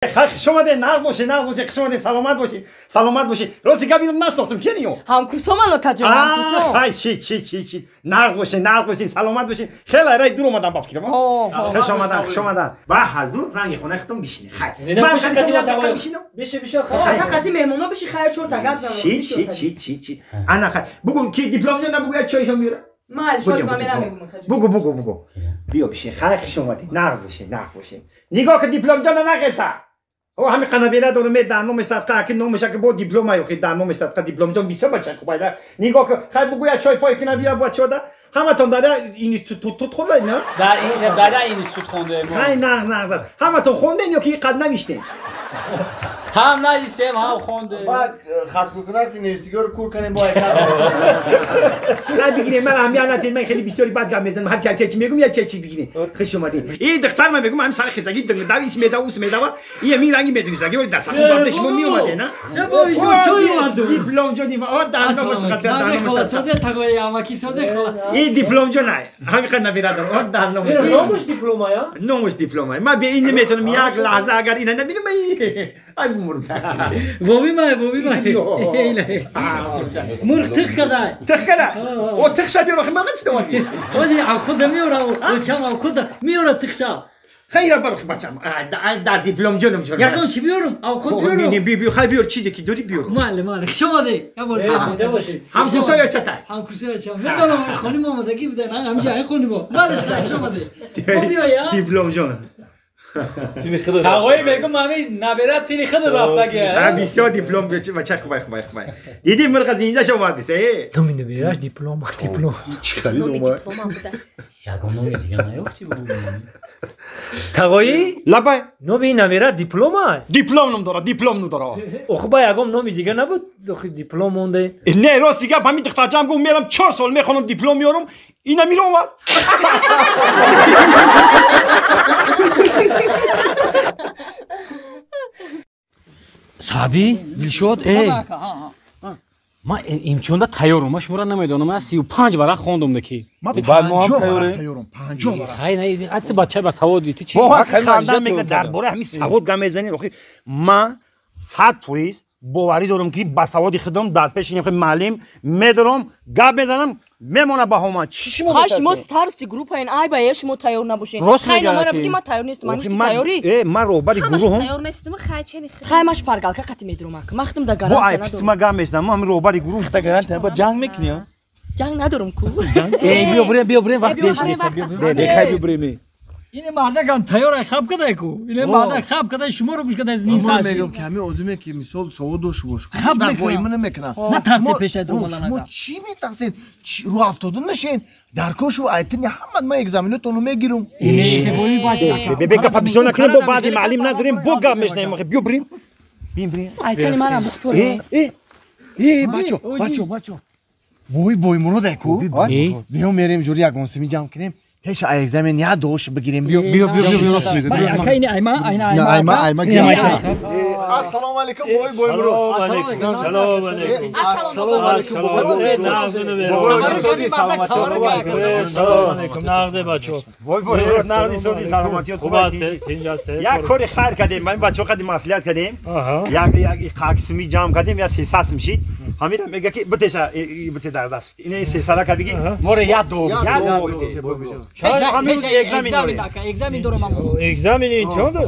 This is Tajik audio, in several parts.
Хуш омадед, нағз бошед, нағз бошед, хуш омадед, саломат бошед, саломат бошед. Рости гап инро нашнохтам, ки ё? Ҳамкурсоман, акаҷон, ҳамкурсом. Хай, чи, чи, чи, чи. Нағз бошед, нағз бошед, саломат бошед. Хеле рай дур омадам ба фикрам. Хуш омадан, хуш омадан. Ба ҳазур ранги хонаи худтон бишинед. Хай. Ман қати бишинам? Биши, биши, хай. Қати меҳмоно биши, хай, чор та гап занам. Чи, чи, чи, чи, чи. Ана хай. Бугу ки диплом ҷон набугу, як чойшон биёра. Майли, шояд ман мерам мегум, акаҷон. Бугу, бугу, бугу. Биё бишин. Хай, хуш омадед. Нағз бошед, нағз бошед. Нигоҳ ки диплом ҷон нағелта. О ҳами қанабера дорум, дар номи садқа, ки номеша ки бо диплома ёхи дар номи садқа диплом ҷон бисёр бача хубайда. Нигоҳ ки хай бугу як чой пой кина бия бачода. Ҳаматон дар институт хондаед, на? Дар ин дар институт хондаем. Хай, нағз, нағз. Ҳаматон хондед ё ки қад навиштед? Ҳам нависем, ҳам хондем. Ба хаткӯкунакти нависигиро кур канем бо айсар. Хай бигирем, ман аҳамият надем, ман хеле бисёри бад гап мезанам, ҳар чи чи мегум, я чи чи бигирем. Хуш омадед. Ин духтар ман мегум, ҳам сари хизагӣ дав ис медава, ус медава, ин ҳамин ранги медонистагӣ, вале дар сахун барда шумо меомаде, на? Я бо ишо чой овардум. Диплом ҷон, о дар номи садқа, дар номи садқа. Созе тағои амаки созе хола. Ин диплом ҷон ай, ҳамин қад набира дорам, о дар номи. Номаш диплома я? Номаш диплома. Ман бе ин наметавонам як лаҳза агар ина набинам, ай бумурм. Вови май, вови май. Мурғ тих кадай. Тих кадай? О тихша биёр, охи ман чӣ даводи? Ози авхуда меора, очам авхуда меора тихша. Хайра барох бачам. Дар диплом ҷонам ҷон. Ягон чӣ биёрам? Авхуд биёрам. Не, би хай биёр, чизе ки дорӣ биёр. Мале, мале. Хуш омадӣ. Я бор. Ҳамкурсоя ё чатай? Ҳамкурсоя чам. Медонам, хоним омадагӣ будан, ҳамҷа ай хонимо. Малеш хуш омадӣ. Биё я. Диплом ҷон. Тағои мегум, ҳамин наберат сини худ рафтаги. Ҳа, бисёр диплом бача хубай, хубай, хубай. Дидӣ мурға зинда шомадис, э? Номи набераш диплом, диплом. Чӣ харид Номи дипломам буда. Ягон номи дига наёфтӣ бу. Тағои? Лабай. Номи набера диплома? Диплом ном дора, диплом ном дора. Охи ба ягон номи дига набуд, охи диплом монде. Не, рост гап, ҳамин духтарчаам гуфт мерам 4 сол мехонам, диплом меорам, ина миро овард. Саъдӣ, Дилшод, эй. Ман имтиҳонда тайёрам, ман шуморо намедонам, ман 35 варақ хондум ки. Ман 50 варақ тайёрам, 50 варақ. Хай, не, ту бача ба савод ту чӣ? Бо ханда мекунад дар бораи ҳамин савод гап мезанед. Охи ман 100% боварӣ дорам ки ба саводи худам дар пеши ин муаллим медорам, гап мезанам, мемона баҳо ман. Чӣ шумо? Хай, шумо старости группаен, ай ба е шумо тайёр набошед. Хай, номара биги, ман тайёр нестам, ман ништи тайёрӣ? Э, ман роҳбари гурӯҳам. Тайёр нестам, хай чени. Хай, ман шпаргалка қати медурам, ак. Ман худам да гарантия надорам. Бо ай пишти ман гап мезанам, ман роҳбари гурӯҳ. Да гарантия, ба ҷанг мекунӣ, а? Ҷанг надорам ку. Эй, биё бурем, биё бурем, вақт беш нест, биё бурем. Бе, хай биё бурем. Ине мардакам тайёр ай хаб кадай ку. Ине мардак хаб кадай, шуморо гӯш кадай ним Ман саат. мегӯям ки ҳамин одаме ки мисол савод дошта бош, Хаб мекунад. воима намекунад. Натарсед пешай дурмалан Шумо ака. чӣ метарсед? Рӯ афтода нашен. Дар кошу айтини ҳамат ман экзаменотонро мегирам. Ине вои баш ака. Бе, бе, гапа бисёр накунем, бо баъди маълим надорем, бо гап мешнавем. Охи биё бурем. Бием бурем. Айтани манам биспорам. Э, э, э, бачо, бачо, бачо. Бой, бой мурод ку. Биё мерем ҷури ягон сими ҷамъ кунем. Пеш ай экзамен я дош бигирем. Биё, Биё, биё, биё, рост мегӯ. Бай ака, ине айма, айна айма. Айма, айма, Ине айма. Ассалому алайкум, бой, бой мурод. Салом алейкум. Ассалому алайкум, бой. Салом алейкум, нағзе бачо. Вой, вой, вой, нағзи сози, саломатиёт Хуб хуб аст, аст. тинҷ аст. Як кори хайр кардем, ман бачаҳо қади маслиҳат кардем. Як як қаксими ҷамъ кардем, я 300 сум шид. Ҳамира мега ки битеша, бите дар даст. Ина 300 ка биги. Море як ду. Як ду. Пеша, Ҳамин пеша экзамен экзамен дорем. ака, экзамен дорам амо. Экзамени имтиҳон дод?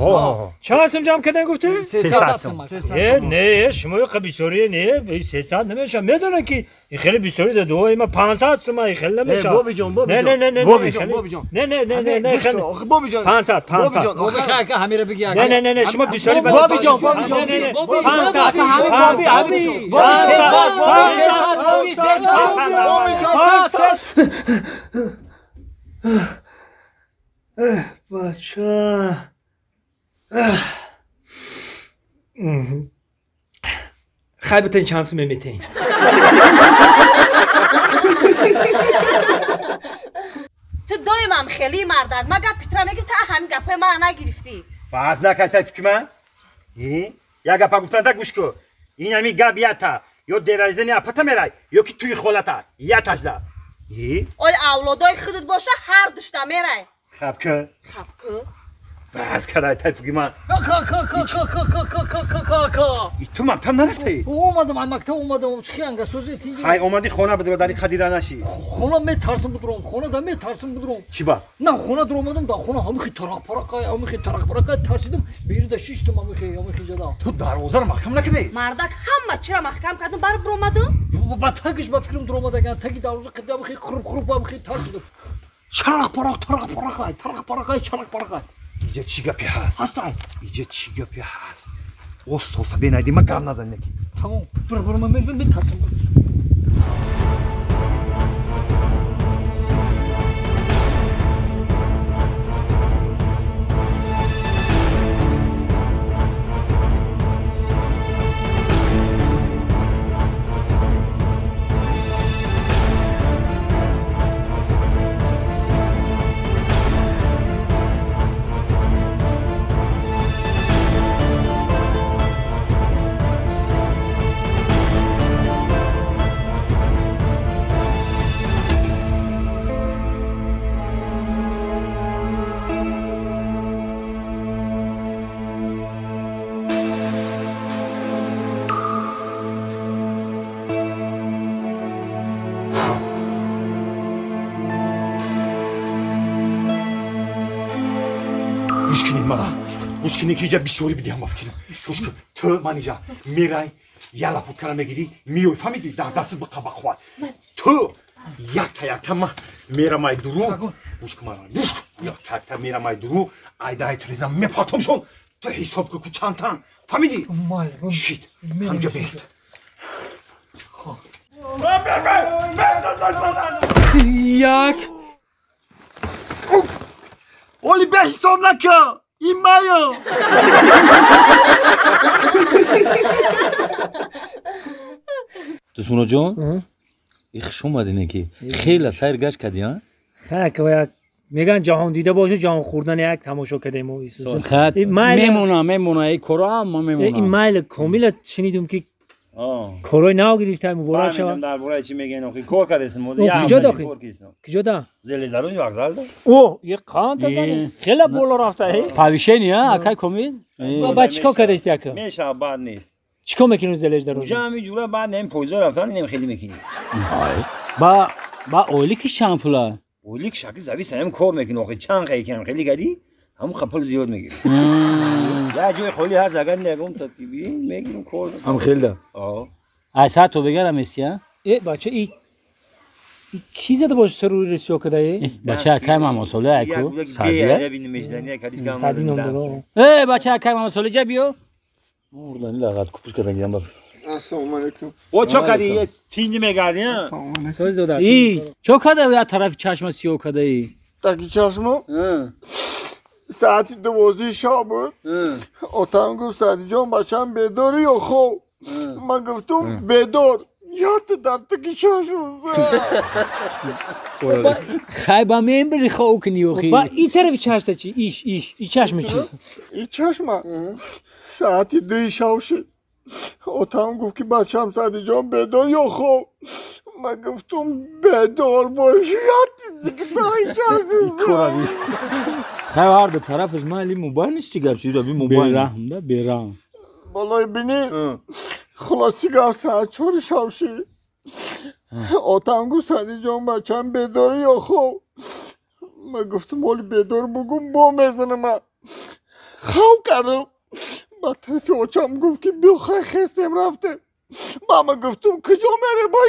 Чанд сум ҷамъ кардан гуфтӣ? 300 сум. Э, не, шумо қа бисёрие не, 300 намеша. Медонам ки ин хеле бисёри да дуои ма 500 сума ин хеле намеша. Боби ҷон, Боби Не, ҷон. не, не, не, Боби не, ҷон, хеле- Боби ҷон. Не, не, не, не, не, хеле. Охи Боби ҷон. 500, 500. Боби хай ака, ҳамира биги ака. Не, не, не, не, шумо бисёри Боби ҷон, Боби ҷон, Не, не, не. Боби ҷон, 500, Боби ҷон, 500, Боби, 500, Боби, 500, Боби ҷон, 500. Бача. Хай битен, чанд сум метен? Ту доимам хеле мардак. Ма гап питра мегим, та ҳамин гапои мара нагирифтӣ. Баҳс накард фикр ман? Э? Як гапа гуфтан та гӯш кун. Ин ҳамин гап ята. Ё дераждани апата мерай, ё ки туи холата. Яташда. Э? Оли авлодои худат боша, ҳар душта мерай. Хаб кун. Хаб кун. Аз кадай тайфуги ман. Ка. Ту мактаб нарафтаӣ? Омадам, аз мактаб омадам. Чӣ анга сӯзи тинҷи? Хай омадӣ хона бидро дари қадира нашӣ. Хона метарсам бидурам, хона да метарсам бидурам. Чӣ ба? На хона дуромадам, да хона ҳамихи тарақ парақай, ҳамихи тарақ парақай тарсидам, бери да шиштам ҳамихи ҷада. Ту дарвозаро маҳкам накардӣ? Мардак ҳама чиро маҳкам кардам, бар биромадам. Ба тагиш ба фикрам дуромадаган, таги дарвоза қадам ҳамихи хуруб хуруб ҳамихи тарсидам. Чарақ парақ, тарақ парақай, тарақ парақай, чарақ парақай. Иҷа чӣ гапе ҳаст? Ҳастай. Иҷа чӣ гапе ҳаст? Оста бенайди ма гап назан яки. Тамом. Бир бир ман метарсам. Гӯш кунӣ ки иҷа бисёрӣ бидиҳам ба фикрам. Гӯш кун, ту ман иҷа мерай, як лапуткара мегирӣ, миёй, фаҳмидӣ? Дар дастат биқабақувват. Ту якта якта ман мерамай дуру. Гӯш кун мана, гӯш кун. Якта якта мерамай дуру, айдаи туризам мепатомшон. Ту ҳисоб кун ку чандтан. Фаҳмидӣ? Шит, ҳамҷа бест. Як. Оли бе ҳисоб накун. Имайо. Дӯстмуроҷон, и хуш омадине ки хеле сайр гашт кардӣ, а? Ха, як меган ҷаҳон дида боша, ҷаҳон хӯрдан як тамошо кардем. Мемона, мемона, ин коро ҳама мемона. Ин майл комила шунидум ки корҳои нав гирифта, муборак шавад. Дар бораи чӣ мегӯен охи? Кор кардесм. Куҷо дохи? Куҷо да? Зелезаруни вокзал да. О, е қанта зани. Хеле боло рафта, э? Повышение, а, акай комил? Ба чӣ кор кардести ака? Мешава, бад нест. Чӣ кор мекунӣ зелезаруни? Уҷа ҳами ҷура баъд нем пойзо рафтан, нем хеле мекунӣ. Ба ойлики чанд пула? Ойлик шаки завис ҳам кор мекунӣ охи, чанд қай кам хеле кардӣ, ҳамон қапул зиёд мегирӣ. Я ҷои холӣ ҳаст, агар нагум та тиби мегирим кор. Ҳам хелда. О. Ай саат то бегарам эси, а? Э, бача, и ки зада бош сару рисё када, э? Бача, акай мамосоле айку? Садия? Сади ном дора. Э, бача, акай мамосоле ҷа биё. Мурдани лағат купуш кардан гирам ба. Ассалому алайкум. О, чо кади? Е, тинҷи мегарди, а? Соз додар. И, чо када я тарафи чашма сиё када и? Таки чашмо? Саати 12 шаб буд. Отам гуфт: Саъдиҷон, бачам бедорӣ ё хоб? Ман гуфтум бедор. Ята дар таки чашм. Хай ба мен бири хоб кунӣ охи. Ба и тарафи чашма чӣ? Иш, иш, и чашма чӣ? И чашма саати 2 шаб шуд. Отам гуфт ки бачам Саъдиҷон бедор ё хоб? Ман гуфтум бедор бош. Ята таки чашм. Хай ҳар ду тарафаш майли мобайл нест, чӣ гап шуда би мобайл. Бераҳм да, бераҳм. Болои бинӣ, хулоси гап саат 4 шаб шид. Отам гуфт: Саъдиҷон, бачам бедорӣ ё хоб? Ман гуфтум ҳоли бедор бугум бо мезанам. Хоб кардам. Ба тарафи очам гуфт ки биё хай хестем рафтем. Мама гуфтум куҷо мерем? Ба